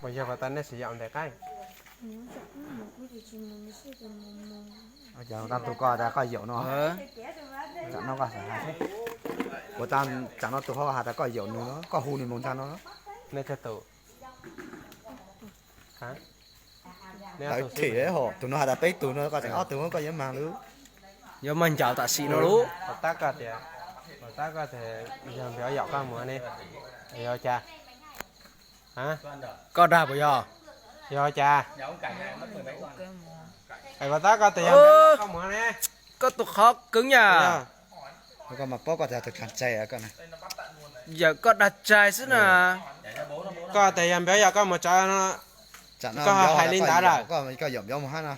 Yog pas tas nej xav yaum ntes qaib. Ua cas tau tus koj tas koj yaum no? Tsam no koj xav hais xwb. Ua tas tsam no tus ho has tas koj yaum nws no, koj hu nws mus ntag no. Nej cog tus. Tawv them ho, tus no has tas peb tug no, koj tseem ob tug koj yuav mag lub. Yuav mag ncaus tam sim no lub. Tab koj tias, tab koj tias yog npiav yaum koj mus ne, yog cas? Koj dag puas yog? Yog cas? Ua tab koj tias yog npiav yaum koj mus ne. Koj tus qhov koob yam. Koj mas paub koj tias tus dlag tsais koj na. Yawm koj dag tsais xwb na. Koj tias yog npiav yaum koj mus tso no, koj hais li ntawd lawm. Koj yaum npiav mus hab no.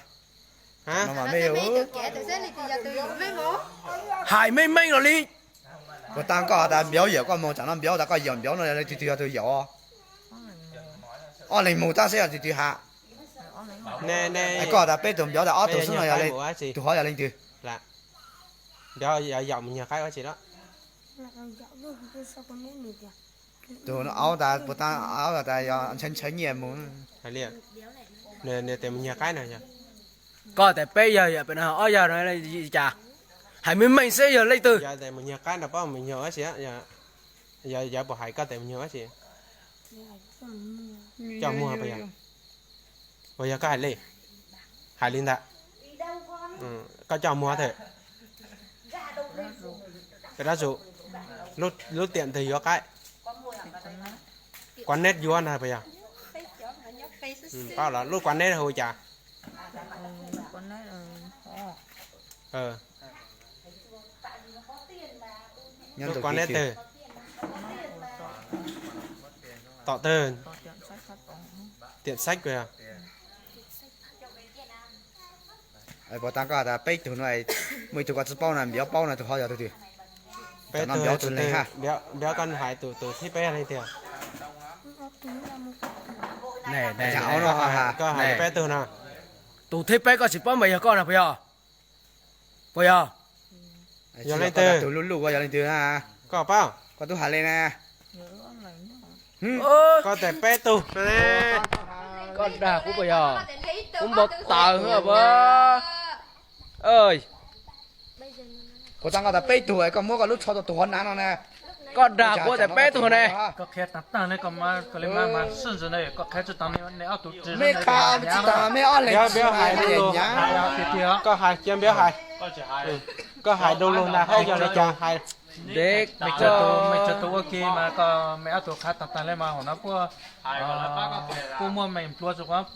Hais meej meej los li. Puas tas koj tas npiav yaum koj mus, tsam no npiav tas koj yaum npiav no yog leej twg, twg yog tus yaum? Ob leeg mus tab xwb yog twg twg has? Koj tas peb tug npiav tas ob tug xwb no yog tus hov yog leej twg? Npiav yaum mus nyuag qaib ua tsi lawm. Tus aub tas puas tas aub tas yog ntshaw ntshaw nyiaj mus. Nws tias mus nyuag qaib no yog. Koj tias peb yog yam pem no, ob yog no li cas? Hais meej meej seb yog leej twg. Yog tias mus nyuag qaib no paub mus nyuag ua si, yog puas hais koj tias mus nyuag ua si? Coj muag puas yog? Puas yog koj hais li? Hais li ntawd. Koj coj muag thiab. Peb dab zus, lub tiam twg yuav qaib? Kuav neb yuav ntag puas yog? Paub los lub kuav neb hu cas? Lub kuav neb twg? Tom twg? Tiam xaib puas yog? Puas tas koj tas peb tug no, muaj ib tug koj tsis paub na, npiav paub na, tus hov yog tus twg? Peb tug npiav koj hais tus thib peb leej twg? Koj hais peb tug no. Tus thib peb koj tsis paub mas yog koj na puas yog? Puas yog? Yog leej twg? Tus luj luj yog leej twg na? Koj paub? Koj tub has li na. Koj tias peb tug. Koj dag kuv puas yog? Kuv npau taws hwv puas? Puas tas koj tas peb tug, koj muab koj lub tsho rau tus hov hnav no na. Koj dag kuv tas peb tug ne. Koj qhia tag tag ne, koj li mas sib ntsis ne, koj qhia tsis tag ne, ob tug tsis, mej qha tsis tag, mej ob leeg tsis hais, koj hais cia npiav hais. Koj hais du lug ntag, hais yog li cas hais. Mej tsis tus ua ke mas koj mej ob tug qha tag tag li mas hauv no puab, puab muaj mej nplua txug qhov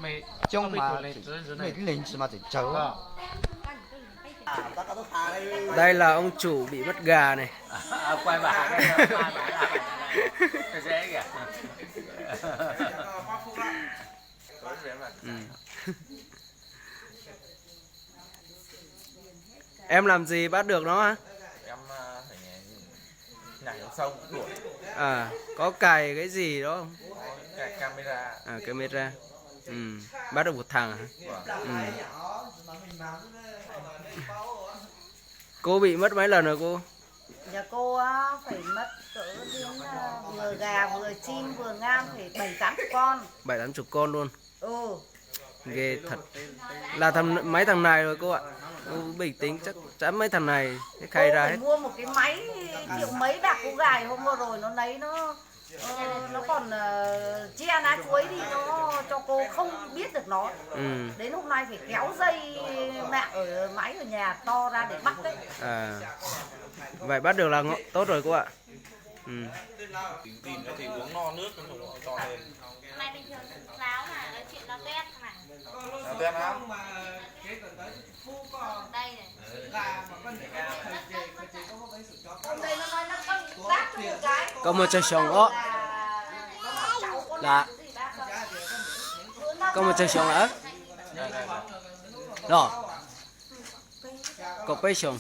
mej coob mas, mej tib leeg tsis mas tseem tsawg. Đây là ông chủ bị mất gà này. Ừ. Em làm gì bắt được nó á? Em, à, phải nhảy, nhảy đằng sau đuổi. À, có cài cái gì đó không? Cài camera. À, camera. Ừ. Bắt được một thằng hả? Vâng. Ừ. Cô bị mất mấy lần rồi cô? Nhà cô á, phải mất cỡ đến, à, vừa gà, vừa chim, vừa ngan phải bảy tám chục con. Bảy tám chục con luôn. Ừ. Ghê thật. Là thằng, mấy thằng này rồi cô ạ. Cô bình tĩnh, chắc chắn mấy thằng này sẽ khai ra hết. Mua một cái máy triệu mấy bạc, cô gài hôm vừa rồi nó lấy nó, ờ, nó còn, ờ, che lá chuối đi, nó cho cô không biết được nó. Ừ. Đến hôm nay phải kéo dây mạng ở máy ở nhà to ra để bắt đấy. À. Vậy bắt được là tốt rồi cô ạ. Ừ. Tìm, tìm nó thì uống no nước cho nên. Hôm nay bình thường ráo mà nói chuyện no tét mà. No tét hả? Đây này. Koj muaj tsawg xyoo os? Lam, koj muaj tsawg xyoo lawm? Los, kaum peb xyoo.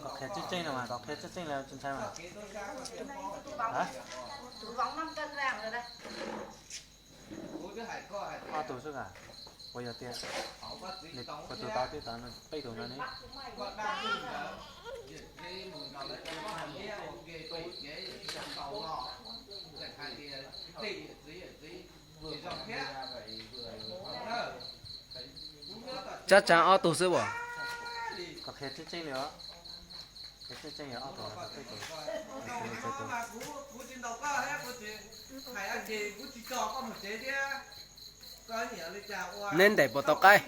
Koj qhia tseeb tseeb no mas, koj qhia tseeb tseeb no tsis ntshai mas. Ob tug xwb a? Ua yog tias, ua tus tau twb tau peb tug no ne. Chắc chắn ob tug xwb as. Neb ntes puas tau qaib?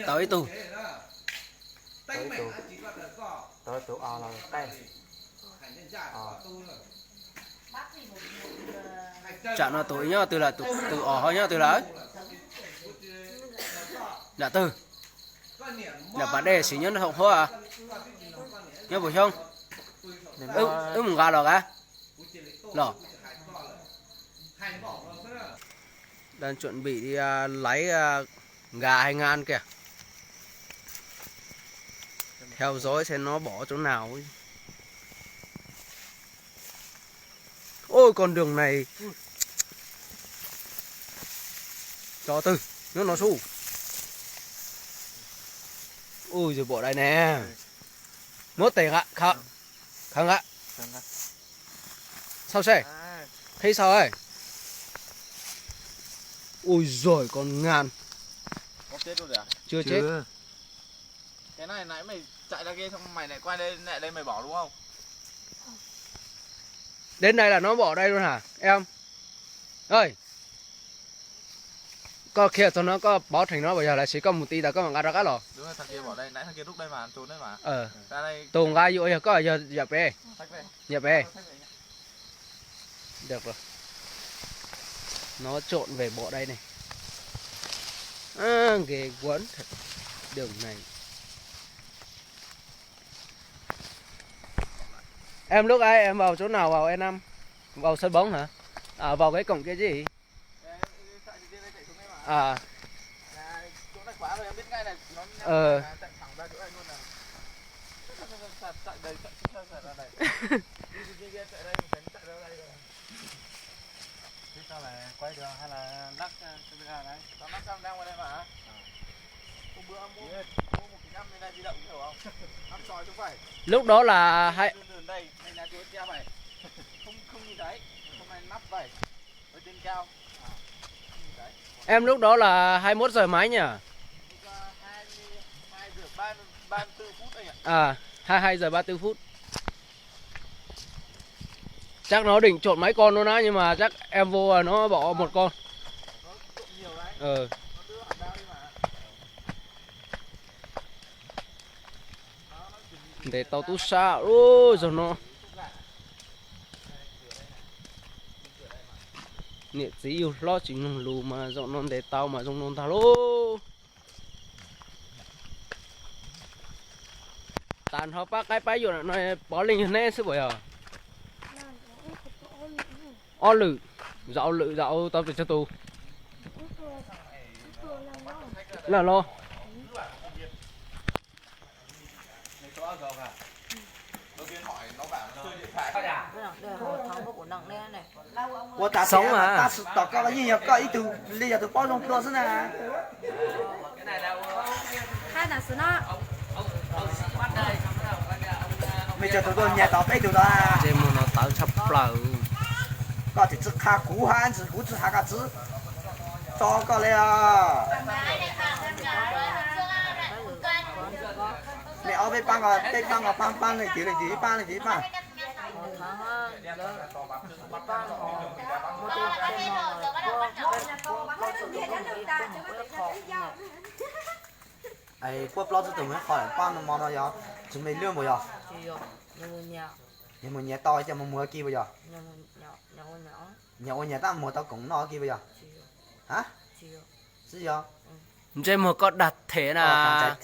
Tau ib tug. Tsam no tus nyob twg lawm, tus os ho nyob twg lawm? Nram twg? Nram pas dej, xyov nyob Naj Thoom Huab, nyob puas xyoob? Wb mus nqa los kav los. Đang chuẩn bị đi, à, lấy, à, gà hay ngan kìa. Theo dõi xem nó bỏ chỗ nào. Ôi, con đường này. Chó tư, nước nó su. Ôi, rồi bỏ đây nè. Mốt tè gạ, khờ. Khờ gạ. Sao xe? Thấy sao ấy? Ôi giời, con ngan. Có chết luôn rồi à? Chưa chết. Cái này nãy mày chạy ra kia xong mày lại quay đây, lại đây mày bỏ đúng không? Đến đây là nó bỏ đây luôn hả em? Ơi, koj khiav txog no koj pov theem no, yog lawv siv koj mus ti tas koj mam nqa rov qab los. Đúng rồi, thằng kia bỏ đây, nãy thằng kia núp đây mà, trốn đây mà. Ờ. Ra đây. Tus nqa yuav yog koj, yog yam pem? Thách về. Yam pem. Thách về nhá. Được rồi. Nó trộn về bộ đây này. À, ghê gớm thật. Đường này. Em lúc ấy em vào chỗ nào vào em năm? Vào sân bóng hả? À, vào cái cổng kia chứ. À. Ờ. Thế sao lại quay được hay là lắc, ờ, camera đấy? Tao lắc camera qua đây mà. Hôm bữa mua, mua một cái cam này di động kiểu không? Ăn soi chứ phải. Lúc đó là hai Đường, đường đây, hay là chuột kia vậy? Không, không nhìn thấy. Không ai nắp vậy. Ở trên cao. À, không nhìn thấy. Em lúc đó là hai mốt giờ mấy nhỉ? Lúc, à, hai mươi hai giờ ba mươi, ba mươi tư phút anh ạ. À, hai hai giờ ba tư phút. Chắc nó định trộn mấy con luôn á, nhưng mà chắc em vô là nó bỏ một con. Nó trộn nhiều đấy. Ờ. Nó đưa hẳn ra đi mà. Ntes tau tub sab ub, zaum no. Niam txiv yug hlob tsis mloog lus mas zaum no ntes tau mas zoo no ntag lauj. Tas nrho pab qaib pab yuam no pov leej yog neb xwb puas yog? Ob lwm, zaum lwm zaum tau pes tsawg tus? Lawm los. Ua tas Xoob mas, tab sis tom koj los yeej yog koj ib tug li yog tus paub zoo dua xwb na. Mej tso tus tuaj nyag tau peb tug tod. Ntsej muag no tawv tshaj plaws. Koj tsis txwj qha kuv hab ntsis kuv txwj has koj txwv tso koj li os. Mej ob peb paab, peb paab, paab paab leej twg leej twg ib paab leej twg ib paab. Es puab plaub txwb tus mus ib qho lawm, paab no mo no yog tsis me lub npaum yog? Yog mus nyias tau coj mus muag kis puas yog? Nyias ua nyias tab muag tau koom noj kis puas yog? Ha? Tsis yog. Ntsej muag koj dag them na.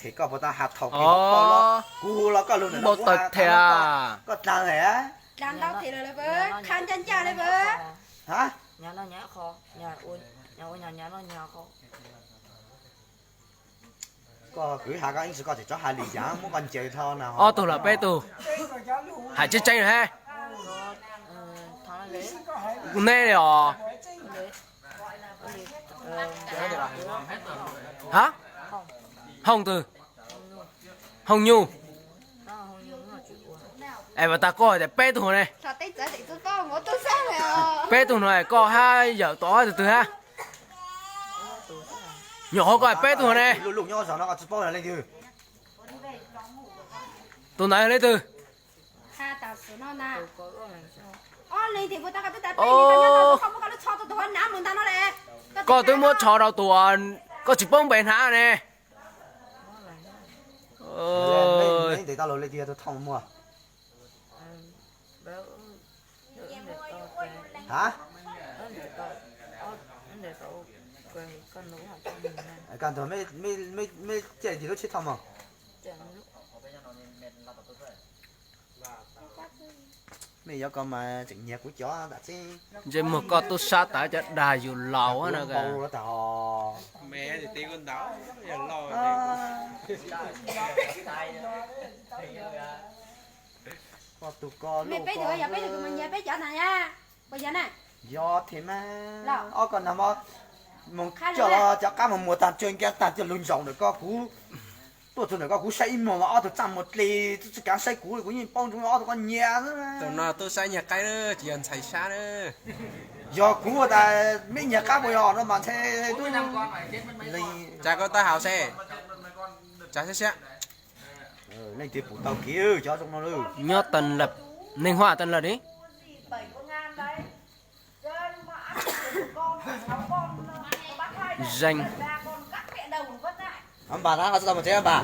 Them koj puas tau has thaum kis hauv paus los kuv hu los koj lug ntawm no kuv has tau them. Koj dlaag lawm. Dlaag ntau them lawm, qha ncaj ncaj li. Ha? Koj kwv has koj ib ntsis koj tseem txhob has lwm yam muab koj ncaws dhau na. Ob tug los peb tug? Hais tseeb tseeb he. Kuv neb li os. Ha? Hooj twg? Hooj Nyuj. Es mas tas koj hais tias peb tug ne. Peb tug no koj hab yawm tod hab tug twg hab? Nyuam qhuav koj peb tug ne. Tus ntawd yog leej twg? Koj twb muab tsho rau tus, koj tsis paub npe hnav ne. Mej yuav ko mas tseem nyiag kuv cov ntawm tsev. Ntsej muag koj tub sab tas cov dag yus laus na. Koj tus ko lub ko, yog thiab mas, ob ko nag mus coj los cov qab mus muag tag tsawg nkaab tag coj lug ntsaum ntawm koj, kuv tuaj txug ntawm koj kuv saib ib muag mas ob tug txaj muag dle, tsis kaav saib kuv, kuv yeej paub ntsoov ob tug koj nyiag. Tus no tub sab nyiag qaib na, tsis yog ntxhais sab na. Yog kuv tas meb nyiag qab puas yog no mas nthe tub. Tsa koj taub hau seb, tsa siab siab. Leej twg pum tau kev cov zoo no lawm. Nyob tas lawm, neeg huaj tas lawm ni. Zeeg. Npam na, koj tsis tau mus tsev npam.